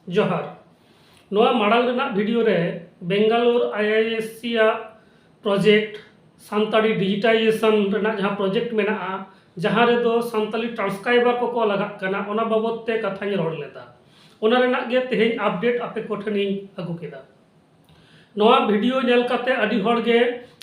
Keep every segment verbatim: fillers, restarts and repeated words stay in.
ᱡᱚᱦᱟᱨ᱾ ᱱᱚᱣᱟ ᱢᱟᱲᱟᱝ ᱨᱮᱱᱟᱜ ᱵᱷᱤᱰᱤᱭᱳ ᱨᱮ ᱵᱮᱝᱜᱟᱞᱳᱨ ᱟᱭ ᱟᱭ ᱮᱥ ᱥᱤ ᱟᱜ ᱯᱨᱚᱡᱮᱠᱴ, ᱥᱟᱱᱛᱟᱲᱤ ᱰᱤᱡᱤᱴᱟᱭᱡᱮᱥᱚᱱ ᱨᱮᱱᱟᱜ ᱡᱟᱦᱟᱸ ᱯᱨᱚᱡᱮᱠᱴ ᱢᱮᱱᱟᱜᱼᱟ, ᱡᱟᱦᱟᱸ ᱨᱮᱫᱚ ᱥᱟᱱᱛᱟᱲᱤ ᱴᱨᱟᱱᱥᱠᱨᱟᱭᱵᱟᱨ ᱠᱚᱠᱚ ᱞᱟᱜᱟᱜ ᱠᱟᱱᱟ, ᱚᱱᱟ ᱵᱟᱵᱚᱫ ᱛᱮ ᱠᱟᱛᱷᱟᱧ ᱨᱚᱲ ᱞᱮᱫᱟ᱾ ᱚᱱᱟ ᱨᱮᱱᱟᱜ ᱜᱮ ᱛᱮᱦᱮᱧ ᱟᱯᱰᱮᱴ ᱟᱯᱮ ᱠᱚᱴᱷᱮᱱᱤᱧ ᱟᱹᱜᱩ ᱠᱮᱫᱟ᱾ ᱱᱚᱣᱟ ᱵᱷᱤᱰᱤᱭᱳ ᱧᱮᱞ ᱠᱟᱛᱮ ᱟᱹᱰᱤ ᱦᱚᱲ ᱜᱮ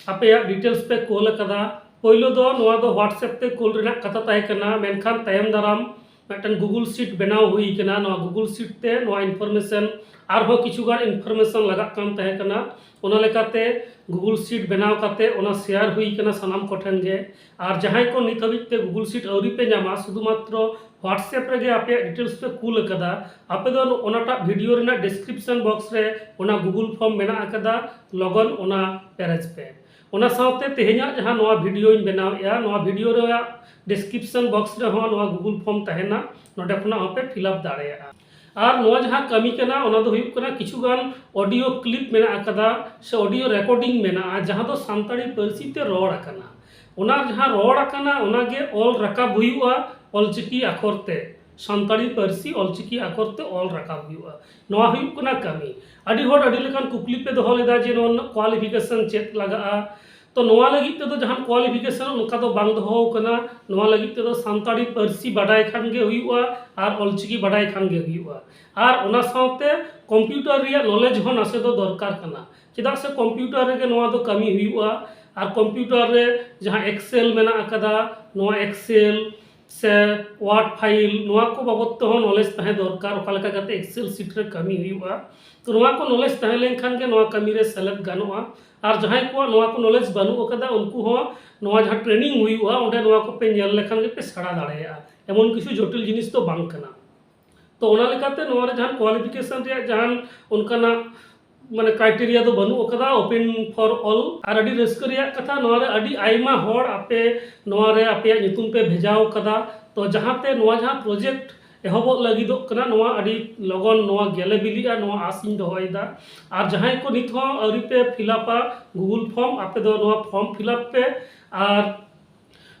ᱟᱯᱮᱭᱟᱜ ᱰᱤᱴᱮᱞᱥ ᱯᱮ ᱠᱳᱞ ᱟᱠᱟᱫᱟ᱾ ᱯᱳᱭᱞᱳ ᱫᱚ ᱱᱚᱣᱟ ᱫᱚ WhatsApp ᱛᱮ ᱠᱳᱞ ᱨᱮᱱᱟᱜ ᱠᱟᱛᱷᱟ ᱛᱟᱦᱮᱸ ᱠᱟᱱᱟ, ᱢᱮᱱᱠᱷᱟᱱ ᱛᱟᱭᱚᱢ ᱫᱟᱨᱟᱢ ᱢᱤᱫᱴᱮᱱ Google Sheet ᱵᱮᱱᱟᱣ ᱦᱩᱭ ᱠᱟᱱᱟ᱾ ᱱᱚᱣᱟ Google Sheet ᱛᱮ ᱱᱚᱣᱟ ᱤᱱᱯᱷᱚᱨᱢᱮᱥᱚᱱ, ᱟᱨᱦᱚᱸ ᱠᱤᱪᱷᱩ ᱜᱟᱱ ᱤᱱᱯᱷᱚᱨᱢᱮᱥᱚᱱ ᱞᱟᱜᱟᱜ ᱠᱟᱱ ᱛᱟᱦᱮᱸ ᱠᱟᱱᱟ, ᱚᱱᱟ ᱞᱮᱠᱟᱛᱮ Google Sheet ᱵᱮᱱᱟᱣ ᱠᱟᱛᱮ ᱚᱱᱟ ᱥᱮᱭᱟᱨ ᱦᱩᱭ ᱠᱟᱱᱟ ᱥᱟᱱᱟᱢ ᱠᱚᱴᱷᱮᱱ ᱜᱮ᱾ ᱟᱨ ᱡᱟᱦᱟᱸᱭ ᱠᱚ ᱱᱤᱛ ᱦᱟᱹᱵᱤᱡ ᱛᱮ Google Sheet ᱟᱹᱣᱨᱤ ᱯᱮ ᱧᱟᱢᱟ, ᱥᱩᱫᱷᱩ ᱢᱟᱛᱨᱚ WhatsApp ᱨᱮᱜᱮ ᱟᱯᱮᱭᱟᱜ ᱰᱤᱴᱮᱞᱥ ᱯᱮ ᱠᱩᱞ ᱟᱠᱟᱫᱟ, ᱟᱯᱮ ᱫᱚ ᱚᱱᱟᱴᱟᱜ ᱵᱷᱤᱰᱤᱭᱳ ᱨᱮᱱᱟᱜ ᱰᱤᱥᱠᱨᱤᱯᱥᱚᱱ ᱵᱚᱠᱥ ᱨᱮ ᱚᱱᱟ Google ᱯᱷᱚᱨᱢ ᱢᱮᱱᱟᱜ ᱟᱠᱟᱫᱟ, ᱞᱚᱜᱚᱱ ᱚᱱᱟ ᱯᱮᱨᱮᱡ ᱯᱮ᱾ ᱚᱱᱟ ᱥᱟᱶᱛᱮ ᱛᱮᱦᱮᱧᱟᱜ ᱡᱟᱦᱟᱸ ᱱᱚᱣᱟ ᱵᱷᱤᱰᱤᱭᱳᱧ ᱵᱮᱱᱟᱣᱮᱫᱼᱟ, ᱱᱚᱣᱟ ᱵᱷᱤᱰᱤᱭᱳ ᱨᱮᱭᱟᱜ ᱰᱤᱥᱠᱨᱤᱯᱥᱚᱱ ᱵᱚᱠᱥ ᱨᱮᱦᱚᱸ ᱱᱚᱣᱟ Google ᱯᱷᱚᱨᱢ ᱛᱟᱦᱮᱱᱟ, ᱱᱚᱸᱰᱮ ᱠᱷᱚᱱᱟᱜ ᱦᱚᱸᱯᱮ ᱯᱷᱤᱞᱟᱯ ᱫᱟᱲᱮᱭᱟᱜᱼᱟ᱾ ᱟᱨ ᱱᱚᱣᱟ ᱡᱟᱦᱟᱸ ᱠᱟᱹᱢᱤ ᱠᱟᱱᱟ, ᱚᱱᱟ ᱫᱚ ᱦᱩᱭᱩᱜ ᱠᱟᱱᱟ ᱠᱤᱪᱷᱩ ᱜᱟᱱ ᱚᱰᱤᱭᱳ ᱠᱞᱤᱯ ᱢᱮᱱᱟᱜ ᱟᱠᱟᱫᱟ ᱥᱮ ᱚᱰᱤᱭᱳ ᱨᱮᱠᱚᱨᱰᱤᱝ ᱢᱮᱱᱟᱜᱼᱟ, ᱡᱟᱦᱟᱸ ᱫᱚ ᱥᱟᱱᱛᱟᱲᱤ ᱯᱟᱹᱨᱥᱤ ᱛᱮ ᱨᱚᱲ ᱟᱠᱟᱱᱟ᱾ ᱚᱱᱟ ᱡᱟᱦᱟᱸ ᱨᱚᱲ ᱟᱠᱟᱱᱟ, ᱚᱱᱟᱜᱮ ᱚᱞ ᱨᱟᱠᱟᱵ ᱦᱩᱭᱩᱜᱼᱟ ᱚᱞᱪᱤᱠᱤ ᱟᱠᱷᱚᱨ ᱛᱮ, ᱥᱟᱱᱛᱟᱲᱤ ᱯᱟᱹᱨᱥᱤ ᱚᱞᱪᱤᱠᱤ ᱟᱠᱷᱚᱨ ᱛᱮ ᱚᱞ ᱨᱟᱠᱟᱵ ᱦᱩᱭᱩᱜᱼᱟ᱾ ᱱᱚᱣᱟ ᱦᱩᱭᱩᱜ ᱠᱟᱱᱟ ᱠᱟᱹᱢᱤ᱾ ᱟᱹᱰᱤ ᱦᱚᱲ ᱟᱹᱰᱤ ᱞᱮᱠᱟᱱ ᱠᱩᱠᱞᱤ ᱯᱮ ᱫᱚᱦᱚ ᱞᱮᱫᱟ ᱡᱮ ᱱᱚᱣᱟ ᱨᱮᱱᱟᱜ ᱠᱳᱣᱟᱞᱤᱯᱷᱤᱠᱮᱥᱚᱱ ᱪᱮᱫ ᱞᱟᱜᱟᱜᱼᱟ᱾ ᱛᱚ, ᱱᱚᱣᱟ ᱞᱟᱹᱜᱤᱫ ᱛᱮᱫᱚ ᱡᱟᱦᱟᱱ ᱠᱳᱣᱟᱞᱤᱯᱷᱤᱠᱮᱥᱚᱱ ᱚᱱᱠᱟ ᱫᱚ ᱵᱟᱝ ᱫᱚᱦᱚ ᱟᱠᱟᱱᱟ᱾ ᱱᱚᱣᱟ ᱞᱟᱹᱜᱤᱫ ᱛᱮᱫᱚ ᱥᱟᱱᱛᱟᱲᱤ ᱯᱟᱹᱨᱥᱤ ᱵᱟᱰᱟᱭ ᱠᱷᱟᱱ ᱜᱮ ᱦᱩᱭᱩᱜᱼᱟ ᱟᱨ ᱚᱞᱪᱤᱠᱤ ᱵᱟᱰᱟᱭ ᱠᱷᱟᱱ ᱜᱮ ᱦᱩᱭᱩᱜᱼᱟ᱾ ᱟᱨ ᱚᱱᱟ ᱥᱟᱶᱛᱮ ᱠᱚᱢᱯᱤᱭᱩᱴᱟᱨ ᱨᱮᱭᱟᱜ ᱱᱚᱞᱮᱡᱽ ᱦᱚᱸ ᱱᱟᱥᱮ ᱫᱚ ᱫᱚᱨᱠᱟᱨ ᱠᱟᱱᱟ, ᱪᱮᱫᱟᱜ ᱥᱮ ᱠᱚᱢᱯᱤᱭᱩᱴᱟᱨ ᱨᱮᱜᱮ ᱱᱚᱣᱟ ᱫᱚ ᱠᱟᱹᱢᱤ ᱦᱩᱭᱩᱜᱼᱟ᱾ ᱟᱨ ᱠᱚᱢᱯᱤᱭᱩᱴᱟᱨ ᱨᱮ ᱡᱟᱦᱟᱸ ᱮᱠᱥᱮᱞ ᱢᱮᱱᱟᱜ ᱟᱠᱟᱫᱟ, ᱱᱚᱣᱟ ᱮᱠᱥᱮᱞ ᱥᱮ ᱣᱟᱨᱰ ᱯᱷᱟᱭᱤᱞ, ᱱᱚᱣᱟ ᱠᱚ ᱵᱟᱵᱚᱫ ᱛᱮᱦᱚᱸ ᱱᱚᱞᱮᱡᱽ ᱛᱟᱦᱮᱸ ᱫᱚᱨᱠᱟᱨ, ᱚᱠᱟ ᱞᱮᱠᱟ ᱠᱟᱛᱮ ᱮᱠᱥᱮᱞ ᱥᱤᱴ ᱨᱮ ᱠᱟᱹᱢᱤ ᱦᱩᱭᱩᱜᱼᱟ᱾ ᱛᱚ, ᱱᱚᱣᱟ ᱠᱚ ᱱᱚᱞᱮᱡᱽ ᱛᱟᱦᱮᱸ ᱞᱮᱱᱠᱷᱟᱱ ᱜᱮ ᱱᱚᱣᱟ ᱠᱟᱹᱢᱤ ᱨᱮ ᱥᱮᱞᱮᱫ ᱜᱟᱱᱚᱜᱼᱟ᱾ ᱟᱨ ᱡᱟᱦᱟᱸᱭ ᱠᱚᱣᱟᱜ ᱱᱚᱣᱟ ᱠᱚ ᱱᱚᱞᱮᱡᱽ ᱵᱟᱹᱱᱩᱜ ᱟᱠᱟᱫᱟ, ᱩᱱᱠᱩ ᱦᱚᱸ ᱱᱚᱣᱟ ᱡᱟᱦᱟᱸ ᱴᱨᱮᱱᱤᱝ ᱦᱩᱭᱩᱜᱼᱟ, ᱚᱸᱰᱮ ᱱᱚᱣᱟ ᱠᱚᱯᱮ ᱧᱮᱞ ᱞᱮᱠᱷᱟᱱ ᱜᱮᱯᱮ ᱥᱮᱬᱟ ᱫᱟᱲᱮᱭᱟᱜᱼᱟ᱾ ᱮᱢᱚᱱ ᱠᱤᱪᱷᱩ ᱡᱚᱴᱤᱞ ᱡᱤᱱᱤᱥ ᱫᱚ ᱵᱟᱝ ᱠᱟᱱᱟ᱾ ᱛᱚ, ᱚᱱᱟ ᱞᱮᱠᱟᱛᱮ ᱱᱚᱣᱟ ᱨᱮ ᱡᱟᱦᱟᱱ ᱠᱳᱣᱟᱞᱤᱯᱷᱤᱠᱮᱥᱚᱱ ᱨᱮᱭᱟᱜ ᱡᱟᱦᱟᱱ ᱚᱱᱠᱟᱱᱟᱜ ᱢᱟᱱᱮ ᱠᱨᱟᱭᱴᱮᱨᱤᱭᱟ ᱫᱚ ᱵᱟᱹᱱᱩᱜ ᱟᱠᱟᱫᱟ, open for all᱾ ᱟᱨ ᱟᱹᱰᱤ ᱨᱟᱹᱥᱠᱟᱹ ᱨᱮᱭᱟᱜ ᱠᱟᱛᱷᱟ, ᱱᱚᱣᱟ ᱨᱮ ᱟᱹᱰᱤ ᱟᱭᱢᱟ ᱦᱚᱲ ᱟᱯᱮ ᱱᱚᱣᱟ ᱨᱮ ᱟᱯᱮᱭᱟᱜ ᱧᱩᱛᱩᱢ ᱯᱮ ᱵᱷᱮᱡᱟᱣ ᱠᱟᱫᱟ᱾ ᱛᱚ, ᱡᱟᱦᱟᱸᱛᱮ ᱱᱚᱣᱟ ᱡᱟᱦᱟᱸ ᱯᱨᱚᱡᱮᱠᱴ ᱮᱦᱚᱵᱚᱜ ᱞᱟᱹᱜᱤᱫᱚᱜ ᱠᱟᱱᱟ, ᱱᱚᱣᱟ ᱟᱹᱰᱤ ᱞᱚᱜᱚᱱ ᱱᱚᱣᱟ ᱜᱮᱞᱮ ᱵᱤᱞᱤᱜᱼᱟ, ᱱᱚᱣᱟ ᱟᱥ ᱤᱧ ᱫᱚᱦᱚᱭᱮᱫᱟ᱾ ᱟᱨ ᱡᱟᱦᱟᱸᱭ ᱠᱚ ᱱᱤᱛ ᱦᱚᱸ ᱟᱹᱣᱨᱤ ᱯᱮ ᱯᱷᱤᱞᱟᱯᱟ Google ᱯᱷᱚᱨᱢ, ᱟᱯᱮ ᱫᱚ ᱱᱚᱣᱟ ᱯᱷᱚᱨᱢ ᱯᱷᱤᱞᱟᱯ ᱯᱮ᱾ ᱟᱨ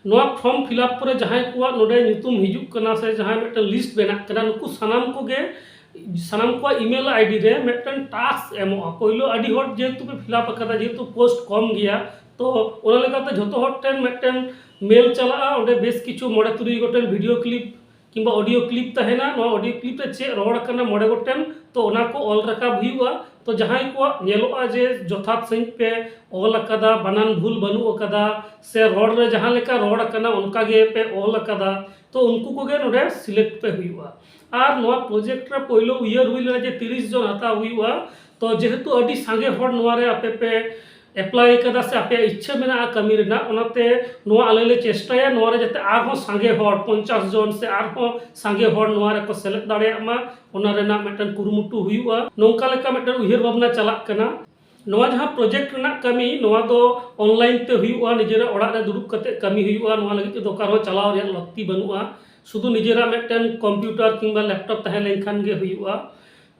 ᱱᱚᱣᱟ ᱯᱷᱚᱨᱢ ᱯᱷᱤᱞᱟᱯ ᱯᱚᱨᱮ ᱡᱟᱦᱟᱸᱭ ᱠᱚᱣᱟᱜ ᱱᱚᱰᱮ ᱧᱩᱛᱩᱢ ᱦᱤᱡᱩᱜ ᱠᱟᱱᱟ ᱥᱮ ᱡᱟᱦᱟᱸᱭ ᱢᱤᱫᱴᱮᱱ ᱞᱤᱥᱴ ᱵᱮᱱᱟᱜ ᱠᱟᱱᱟ, ᱱᱩᱠᱩ ᱥᱟᱱᱟᱢ ᱠᱚᱜᱮ ᱥᱟᱱᱟᱢ ᱠᱚᱣᱟᱜ email ID ᱨᱮ ᱢᱤᱫᱴᱮᱱ task ᱮᱢᱚᱜᱼᱟ᱾ ᱯᱳᱭᱞᱳ ᱟᱹᱰᱤ ᱦᱚᱲ ᱡᱮᱦᱮᱛᱩ ᱯᱮ fill up ᱟᱠᱟᱫᱟ, ᱡᱮᱦᱮᱛᱩ post ᱠᱚᱢ ᱜᱮᱭᱟ, ᱛᱚ ᱚᱱᱟ ᱞᱮᱠᱟᱛᱮ ᱡᱷᱚᱛᱚ ᱦᱚᱲ ᱴᱷᱮᱱ ᱢᱤᱫᱴᱮᱱ mail ᱪᱟᱞᱟᱜᱼᱟ᱾ ᱚᱸᱰᱮ ᱵᱮᱥ ᱠᱤᱪᱷᱩ ᱢᱚᱬᱮ ᱛᱩᱨᱩᱭ ᱜᱚᱴᱮᱱ video clip ᱠᱤᱝᱵᱟ audio clip ᱛᱟᱦᱮᱱᱟ᱾ ᱱᱚᱣᱟ audio clip ᱨᱮ ᱪᱮᱫ ᱨᱚᱲ ᱟᱠᱟᱱᱟ ᱢᱚᱬᱮ ᱜᱚᱴᱮᱱ, ᱛᱚ ᱚᱱᱟ ᱠᱚ ᱚᱞ ᱨᱟᱠᱟᱵ ᱦᱩᱭᱩᱜᱼᱟ᱾ ᱛᱚ ᱡᱟᱦᱟᱸᱭ ᱠᱚᱣᱟᱜ ᱧᱮᱞᱚᱜᱼᱟ ᱡᱮ ᱡᱚᱛᱷᱟᱛ ᱥᱟᱺᱦᱤᱡ ᱯᱮ ᱚᱞ ᱟᱠᱟᱫᱟ, ᱵᱟᱱᱟᱱ ᱵᱷᱩᱞ ᱵᱟᱹᱱᱩᱜ ᱟᱠᱟᱫᱟ, ᱥᱮ ᱨᱚᱲ ᱨᱮ ᱡᱟᱦᱟᱸ ᱞᱮᱠᱟ ᱨᱚᱲ ᱟᱠᱟᱱᱟ ᱚᱱᱠᱟ ᱜᱮ ᱯᱮ ᱚᱞ ᱟᱠᱟᱫᱟ, ᱛᱚ ᱩᱱᱠᱩ ᱠᱚᱜᱮ ᱱᱚᱰᱮ select ᱯᱮ ᱦᱩᱭᱩᱜᱼᱟ᱾ ᱟᱨ ᱱᱚᱣᱟ project ᱨᱮ ᱯᱳᱭᱞᱳ ᱩᱭᱦᱟᱹᱨ ᱦᱩᱭ ᱞᱮᱱᱟ ᱡᱮ ᱛᱤᱨᱤᱥ ᱡᱚᱱ ᱦᱟᱛᱟᱣ ᱦᱩᱭᱩᱜᱼᱟ᱾ ᱛᱚ ᱡᱮᱦᱮᱛᱩ ᱟᱹᱰᱤ ᱥᱟᱸᱜᱮ ᱦᱚᱲ ᱱᱚᱣᱟ ᱨᱮ ᱟᱯᱮ ᱯᱮ apply ᱟᱠᱟᱫᱟ ᱥᱮ ᱟᱯᱮᱭᱟᱜ ᱤᱪᱪᱷᱟᱹ ᱢᱮᱱᱟᱜᱼᱟ ᱠᱟᱹᱢᱤ ᱨᱮᱱᱟᱜ, ᱚᱱᱟᱛᱮ ᱱᱚᱣᱟ ᱟᱞᱮ ᱞᱮ ᱪᱮᱥᱴᱟᱭᱟ ᱱᱚᱣᱟ ᱨᱮ ᱡᱟᱛᱮ ᱟᱨᱦᱚᱸ ᱥᱟᱸᱜᱮ ᱦᱚᱲ, ᱯᱚᱧᱪᱟᱥ ᱡᱚᱱ ᱥᱮ ᱟᱨᱦᱚᱸ ᱥᱟᱸᱜᱮ ᱦᱚᱲ ᱱᱚᱣᱟ ᱨᱮᱠᱚ ᱥᱮᱞᱮᱫ ᱫᱟᱲᱮᱭᱟᱜ ᱢᱟ, ᱚᱱᱟ ᱨᱮᱱᱟᱜ ᱢᱤᱫᱴᱮᱱ ᱠᱩᱨᱩᱢᱩᱴᱩ ᱦᱩᱭᱩᱜᱼᱟ᱾ ᱱᱚᱝᱠᱟ ᱞᱮᱠᱟ ᱢᱤᱫᱴᱮᱱ ᱩᱭᱦᱟᱹᱨ ᱵᱷᱟᱵᱽᱱᱟ ᱪᱟᱞᱟᱜ ᱠᱟᱱᱟ᱾ ᱱᱚᱣᱟ ᱡᱟᱦᱟᱸ project ᱨᱮᱱᱟᱜ ᱠᱟᱹᱢᱤ, ᱱᱚᱣᱟ ᱫᱚ online ᱛᱮ ᱦᱩᱭᱩᱜᱼᱟ, ᱱᱤᱡᱮᱨᱟᱜ ᱚᱲᱟᱜ ᱨᱮ ᱫᱩᱲᱩᱵ ᱠᱟᱛᱮ ᱠᱟᱹᱢᱤ ᱦᱩᱭᱩᱜᱼᱟ᱾ ᱱᱚᱣᱟ ᱞᱟᱹᱜᱤᱫ ᱛᱮᱫᱚ ᱚᱠᱟ ᱨᱮᱦᱚᱸ ᱪᱟᱞᱟᱣ ᱨᱮᱭᱟᱜ ᱞᱟᱹᱠᱛᱤ ᱵᱟᱹᱱᱩᱜᱼᱟ, ᱥᱩᱫᱷᱩ ᱱᱤᱡᱮᱨᱟᱜ ᱢᱤᱫᱴᱮᱱ computer ᱠᱤᱝᱵᱟ laptop ᱛᱟᱦᱮᱸ ᱞᱮᱱᱠᱷᱟᱱ ᱜᱮ ᱦᱩᱭᱩᱜᱼᱟ᱾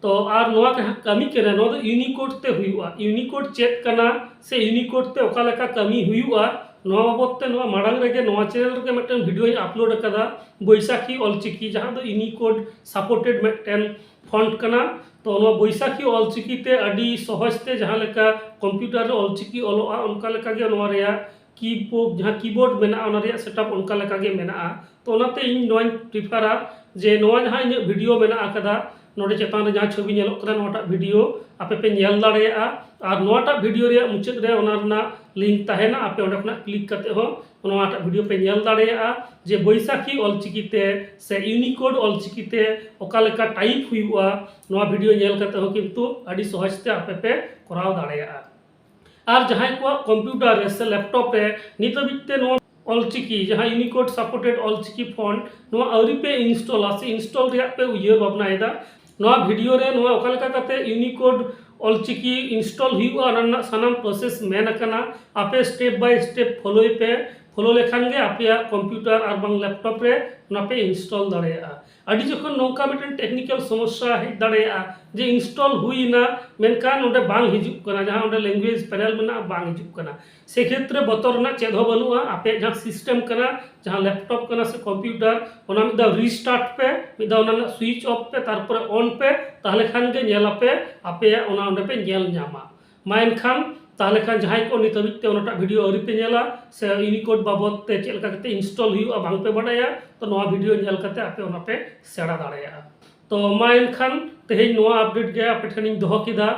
ᱛᱚ ᱟᱨ ᱱᱚᱣᱟ ᱡᱟᱦᱟᱸ ᱠᱟᱹᱢᱤ ᱠᱟᱱᱟ, ᱱᱚᱣᱟ ᱫᱚ Unicode ᱛᱮ ᱦᱩᱭᱩᱜᱼᱟ᱾ Unicode ᱪᱮᱫ ᱠᱟᱱᱟ ᱥᱮ Unicode ᱛᱮ ᱚᱠᱟ ᱞᱮᱠᱟ ᱠᱟᱹᱢᱤ ᱦᱩᱭᱩᱜᱼᱟ, ᱱᱚᱣᱟ ᱵᱟᱵᱚᱫ ᱛᱮ ᱱᱚᱣᱟ ᱢᱟᱲᱟᱝ ᱨᱮᱜᱮ ᱱᱚᱣᱟ channel ᱨᱮᱜᱮ ᱢᱤᱫᱴᱮᱱ videoᱧ upload ᱟᱠᱟᱫᱟ, ᱵᱳᱭᱥᱟᱠᱷᱤ ᱚᱞᱪᱤᱠᱤ, ᱡᱟᱦᱟᱸ ᱫᱚ Unicode supported ᱢᱤᱫᱴᱮᱱ font ᱠᱟᱱᱟ᱾ ᱛᱚ ᱱᱚᱣᱟ ᱵᱳᱭᱥᱟᱠᱷᱤ ᱚᱞᱪᱤᱠᱤ ᱛᱮ ᱟᱹᱰᱤ ᱥᱚᱦᱚᱡ ᱛᱮ ᱡᱟᱦᱟᱸ ᱞᱮᱠᱟ computer ᱨᱮ ᱚᱞᱪᱤᱠᱤ ᱚᱞᱚᱜᱼᱟ, ᱚᱱᱠᱟ ᱞᱮᱠᱟᱜᱮ ᱱᱚᱣᱟ ᱨᱮᱭᱟᱜ keyboard, ᱡᱟᱦᱟᱸ keyboard ᱢᱮᱱᱟᱜᱼᱟ, ᱚᱱᱟ ᱨᱮᱭᱟᱜ setup ᱚᱱᱠᱟ ᱞᱮᱠᱟᱜᱮ ᱢᱮᱱᱟᱜᱼᱟ᱾ ᱛᱚ ᱚᱱᱟᱛᱮ ᱤᱧ ᱱᱚᱣᱟᱧ preferᱟ ᱡᱮ ᱱᱚᱣᱟ ᱡᱟᱦᱟᱸ ᱤᱧᱟᱹᱜ video ᱢᱮᱱᱟᱜ ᱟᱠᱟᱫᱟ, ᱱᱚᱰᱮ ᱪᱮᱛᱟᱱ ᱨᱮ ᱡᱟᱦᱟᱸ ᱪᱷᱚᱵᱤ ᱧᱮᱞᱚᱜ ᱠᱟᱱᱟ, ᱱᱚᱣᱟᱴᱟᱜ video ᱟᱯᱮ ᱯᱮ ᱧᱮᱞ ᱫᱟᱲᱮᱭᱟᱜᱼᱟ᱾ ᱟᱨ ᱱᱚᱣᱟᱴᱟᱜ video ᱨᱮᱭᱟᱜ ᱢᱩᱪᱟᱹᱫ ᱨᱮ ᱚᱱᱟ ᱨᱮᱱᱟᱜ link ᱛᱟᱦᱮᱱᱟ, ᱟᱯᱮ ᱚᱸᱰᱮ ᱠᱷᱚᱱᱟᱜ click ᱠᱟᱛᱮ ᱦᱚᱸ ᱱᱚᱣᱟᱴᱟᱜ video ᱯᱮ ᱧᱮᱞ ᱫᱟᱲᱮᱭᱟᱜᱼᱟ ᱡᱮ ᱵᱳᱭᱥᱟᱠᱷᱤ ᱚᱞᱪᱤᱠᱤ ᱛᱮ ᱥᱮ Unicode ᱚᱞᱪᱤᱠᱤ ᱛᱮ ᱚᱠᱟ ᱞᱮᱠᱟ type ᱦᱩᱭᱩᱜᱼᱟ᱾ ᱱᱚᱣᱟ video ᱧᱮᱞ ᱠᱟᱛᱮ ᱦᱚᱸ ᱠᱤᱱᱛᱩ ᱟᱹᱰᱤ ᱥᱚᱦᱚᱡ ᱛᱮ ᱟᱯᱮ ᱯᱮ ᱠᱚᱨᱟᱣ ᱫᱟᱲᱮᱭᱟᱜᱼᱟ᱾ ᱟᱨ ᱡᱟᱦᱟᱸᱭ ᱠᱚᱣᱟᱜ computer ᱨᱮ ᱥᱮ laptop ᱨᱮ ᱱᱤᱛ ᱦᱟᱹᱵᱤᱡ ᱛᱮ ᱱᱚᱣᱟ ᱚᱞᱪᱤᱠᱤ, ᱡᱟᱦᱟᱸ Unicode supported ᱚᱞᱪᱤᱠᱤ font, ᱱᱚᱣᱟ ᱟᱹᱣᱨᱤ ᱯᱮ installᱟ ᱥᱮ install ᱨᱮᱭᱟᱜ ᱯᱮ ᱩᱭᱦᱟᱹᱨ ᱵᱷᱟᱵᱽᱱᱟᱭᱮᱫᱟ, ᱱᱚᱣᱟ video ᱨᱮ ᱱᱚᱣᱟ ᱚᱠᱟ ᱞᱮᱠᱟ ᱠᱟᱛᱮ Unicode ᱚᱞᱪᱤᱠᱤ install ᱦᱩᱭᱩᱜᱼᱟ, ᱚᱱᱟ ᱨᱮᱱᱟᱜ ᱥᱟᱱᱟᱢ process ᱢᱮᱱ ᱟᱠᱟᱱᱟ᱾ ᱟᱯᱮ step by step followᱭ ᱯᱮ᱾ ᱯᱷᱳᱞᱳ ᱞᱮᱠᱷᱟᱱ ᱜᱮ ᱟᱯᱮᱭᱟᱜ ᱠᱚᱢᱯᱤᱭᱩᱴᱟᱨ ᱟᱨ ᱵᱟᱝ ᱞᱮᱯᱴᱚᱯ ᱨᱮ ᱚᱱᱟ ᱯᱮ ᱤᱱᱥᱴᱚᱞ ᱫᱟᱲᱮᱭᱟᱜᱼᱟ᱾ ᱟᱹᱰᱤ ᱡᱚᱠᱷᱚᱱ ᱱᱚᱝᱠᱟ ᱢᱤᱫᱴᱮᱱ ᱴᱮᱠᱱᱤᱠᱮᱞ ᱥᱚᱢᱚᱥᱥᱟ ᱦᱮᱡ ᱫᱟᱲᱮᱭᱟᱜᱼᱟ ᱡᱮ ᱤᱱᱥᱴᱚᱞ ᱦᱩᱭ ᱮᱱᱟ, ᱢᱮᱱᱠᱷᱟᱱ ᱚᱸᱰᱮ ᱵᱟᱝ ᱦᱤᱡᱩᱜ ᱠᱟᱱᱟ, ᱡᱟᱦᱟᱸ ᱚᱸᱰᱮ ᱞᱮᱝᱜᱩᱭᱮᱡᱽ ᱯᱮᱱᱮᱞ ᱢᱮᱱᱟᱜᱼᱟ ᱵᱟᱝ ᱦᱤᱡᱩᱜ ᱠᱟᱱᱟ᱾ ᱥᱮ ᱠᱷᱮᱛᱨᱮ ᱵᱚᱛᱚᱨ ᱨᱮᱱᱟᱜ ᱪᱮᱫ ᱦᱚᱸ ᱵᱟᱹᱱᱩᱜᱼᱟ᱾ ᱟᱯᱮᱭᱟᱜ ᱡᱟᱦᱟᱸ ᱥᱤᱥᱴᱮᱢ ᱠᱟᱱᱟ, ᱡᱟᱦᱟᱸ ᱞᱮᱯᱴᱚᱯ ᱠᱟᱱᱟ ᱥᱮ ᱠᱚᱢᱯᱤᱭᱩᱴᱟᱨ, ᱚᱱᱟ ᱢᱤᱫ ᱫᱷᱟᱣ ᱨᱤᱥᱴᱟᱨᱴ ᱯᱮ, ᱢᱤᱫ ᱫᱷᱟᱣ ᱚᱱᱟ ᱨᱮᱱᱟᱜ ᱥᱩᱭᱤᱪ ᱚᱯᱷ ᱯᱮ, ᱛᱟᱨᱯᱚᱨᱮ ᱚᱱ ᱯᱮ, ᱛᱟᱦᱚᱞᱮ ᱠᱷᱟᱱ ᱜᱮ ᱧᱮᱞ ᱟᱯᱮ, ᱟᱯᱮᱭᱟᱜ ᱚᱱᱟ ᱚᱸᱰᱮ ᱯᱮ ᱧᱮᱞ ᱧᱟᱢᱟ᱾ ᱢᱟ ᱮᱱᱠᱷᱟᱱ ᱛᱟᱦᱚᱞᱮ ᱠᱷᱟᱱ ᱡᱟᱦᱟᱸᱭ ᱠᱚ ᱱᱤᱛ ᱦᱟᱹᱵᱤᱡ ᱛᱮ ᱚᱱᱟᱴᱟᱜ ᱵᱷᱤᱰᱤᱭᱳ ᱟᱹᱣᱨᱤ ᱯᱮ ᱧᱮᱞᱟ ᱥᱮ ᱤᱭᱩᱱᱤᱠᱳᱰ ᱵᱟᱵᱚᱫ ᱛᱮ ᱪᱮᱫ ᱞᱮᱠᱟ ᱠᱟᱛᱮ ᱤᱱᱥᱴᱚᱞ ᱦᱩᱭᱩᱜᱼᱟ ᱵᱟᱝ ᱯᱮ ᱵᱟᱰᱟᱭᱟ, ᱛᱚ ᱱᱚᱣᱟ ᱵᱷᱤᱰᱤᱭᱳ ᱧᱮᱞ ᱠᱟᱛᱮ ᱟᱯᱮ ᱚᱱᱟ ᱯᱮ ᱥᱮᱬᱟ ᱫᱟᱲᱮᱭᱟᱜᱼᱟ᱾ ᱛᱚ ᱢᱟ ᱮᱱᱠᱷᱟᱱ ᱛᱮᱦᱮᱧ ᱱᱚᱣᱟ ᱟᱯᱰᱮᱴ ᱜᱮ ᱟᱯᱮ ᱴᱷᱮᱱᱤᱧ ᱫᱚᱦᱚ ᱠᱮᱫᱟ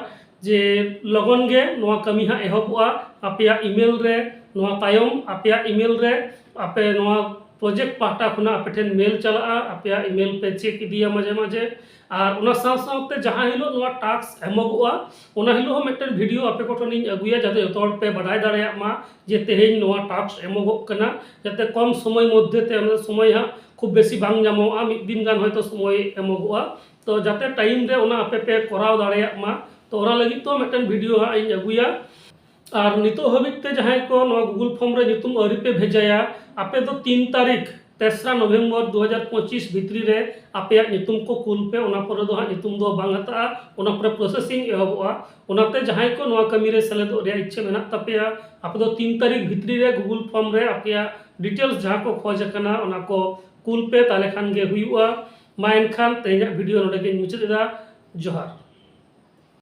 ᱡᱮ ᱞᱚᱜᱚᱱ ᱜᱮ ᱱᱚᱣᱟ ᱠᱟᱹᱢᱤ ᱦᱟᱸᱜ ᱮᱦᱚᱵᱚᱜᱼᱟ᱾ ᱟᱯᱮᱭᱟᱜ ᱤᱢᱮᱞ ᱨᱮ ᱱᱚᱣᱟ ᱛᱟᱭᱚᱢ ᱟᱯᱮᱭᱟᱜ ᱤᱢᱮᱞ ᱨᱮ ᱟᱯᱮ ᱱᱚᱣᱟ ᱯᱨᱚᱡᱮᱠᱴ ᱯᱟᱦᱴᱟ ᱠᱷᱚᱱᱟᱜ ᱟᱯᱮ ᱴᱷᱮᱱ ᱢᱮᱞ ᱪᱟᱞᱟᱜᱼᱟ᱾ ᱟᱯᱮᱭᱟᱜ ᱤᱢᱮᱞ ᱯᱮ ᱪᱮᱠ ᱤᱫᱤᱭᱟ ᱢᱟᱡᱷᱮ ᱢᱟᱡᱷᱮ᱾ ᱟᱨ ᱚᱱᱟ ᱥᱟᱶ ᱥᱟᱶᱛᱮ ᱡᱟᱦᱟᱸ ᱦᱤᱞᱳᱜ ᱱᱚᱣᱟ ᱴᱟᱥᱠ ᱮᱢᱚᱜᱚᱜᱼᱟ, ᱚᱱᱟ ᱦᱤᱞᱳᱜ ᱦᱚᱸ ᱢᱤᱫᱴᱮᱱ ᱵᱷᱤᱰᱤᱭᱳ ᱟᱯᱮ ᱠᱚᱴᱷᱮᱱᱤᱧ ᱟᱹᱜᱩᱭᱟ, ᱡᱟᱛᱮ ᱡᱚᱛᱚ ᱦᱚᱲ ᱯᱮ ᱵᱟᱰᱟᱭ ᱫᱟᱲᱮᱭᱟᱜ ᱢᱟ ᱡᱮ ᱛᱮᱦᱮᱧ ᱱᱚᱣᱟ ᱴᱟᱥᱠ ᱮᱢᱚᱜᱚᱜ ᱠᱟᱱᱟ, ᱡᱟᱛᱮ ᱠᱚᱢ ᱥᱚᱢᱚᱭ ᱢᱚᱫᱽᱫᱷᱮ ᱛᱮ, ᱚᱱᱟ ᱥᱚᱢᱚᱭ ᱦᱟᱸᱜ ᱠᱷᱩᱵ ᱵᱮᱥᱤ ᱵᱟᱝ ᱧᱟᱢᱚᱜᱼᱟ, ᱢᱤᱫ ᱫᱤᱱ ᱜᱟᱱ ᱦᱚᱭᱛᱳ ᱥᱚᱢᱚᱭ ᱮᱢᱚᱜᱚᱜᱼᱟ᱾ ᱛᱚ ᱡᱟᱛᱮ ᱴᱟᱭᱤᱢ ᱨᱮ ᱚᱱᱟ ᱟᱯᱮ ᱯᱮ ᱠᱚᱨᱟᱣ ᱫᱟᱲᱮᱭᱟᱜ ᱢᱟ, ᱛᱚ ᱚᱱᱟ ᱞᱟᱹᱜᱤᱫ ᱛᱚ ᱢᱤᱫᱴᱮᱱ ᱵᱷᱤᱰᱤᱭᱳ ᱦᱟᱸᱜ ᱤᱧ ᱟᱹᱜᱩᱭᱟ᱾ ᱟᱨ ᱱᱤᱛᱚᱜ ᱦᱟᱹᱵᱤᱡ ᱛᱮ ᱡᱟᱦᱟᱸᱭ ᱠᱚ ᱱᱚᱣᱟ ᱜᱩᱜᱩᱞ ᱯᱷᱚᱨᱢ ᱨᱮ ᱧᱩᱛᱩᱢ ᱟᱹᱣᱨᱤ ᱯᱮ ᱵᱷᱮᱡᱟᱭᱟ, ᱟᱯᱮ ᱫᱚ ᱛᱤᱱ ᱛᱟᱹᱨᱤᱠᱷ, ᱛᱮᱥᱨᱟ ᱱᱚᱵᱷᱮᱢᱵᱚᱨ ᱫᱩ ᱦᱟᱡᱟᱨ ᱯᱚᱸᱪᱤᱥ ᱵᱷᱤᱛᱨᱤ ᱨᱮ ᱟᱯᱮᱭᱟᱜ ᱧᱩᱛᱩᱢ ᱠᱚ ᱠᱩᱞ ᱯᱮ, ᱚᱱᱟ ᱯᱚᱨᱮ ᱫᱚ ᱦᱟᱸᱜ ᱧᱩᱛᱩᱢ ᱫᱚ ᱵᱟᱝ ᱦᱟᱛᱟᱜᱼᱟ, ᱚᱱᱟ ᱯᱚᱨᱮ ᱯᱨᱚᱥᱮᱥᱤᱝ ᱮᱦᱚᱵᱚᱜᱼᱟ᱾ ᱚᱱᱟᱛᱮ ᱡᱟᱦᱟᱸᱭ ᱠᱚ ᱱᱚᱣᱟ ᱠᱟᱹᱢᱤ ᱨᱮ ᱥᱮᱞᱮᱫᱚᱜ ᱨᱮᱭᱟᱜ ᱤᱪᱪᱷᱟᱹ ᱢᱮᱱᱟᱜ ᱛᱟᱯᱮᱭᱟ, ᱟᱯᱮ ᱫᱚ ᱛᱤᱱ ᱛᱟᱹᱨᱤᱠᱷ ᱵᱷᱤᱛᱨᱤ ᱨᱮ ᱜᱩᱜᱩᱞ ᱯᱷᱚᱨᱢ ᱨᱮ ᱟᱯᱮᱭᱟᱜ ᱰᱤᱴᱮᱞᱥ ᱡᱟᱦᱟᱸ ᱠᱚ ᱠᱷᱚᱡᱽ ᱟᱠᱟᱱᱟ ᱚᱱᱟ ᱠᱚ ᱠᱩᱞ ᱯᱮ, ᱛᱟᱦᱚᱞᱮ ᱠᱷᱟᱱ ᱜᱮ ᱦᱩᱭᱩᱜᱼᱟ᱾ ᱢᱟ ᱮᱱᱠᱷᱟᱱ ᱛᱮᱦᱮᱧᱟᱜ ᱵᱷᱤᱰᱤᱭᱳ ᱱᱚᱰᱮ ᱜᱮᱧ ᱢᱩᱪᱟᱹᱫ ᱮᱫᱟ᱾ ᱡᱚᱦᱟᱨ᱾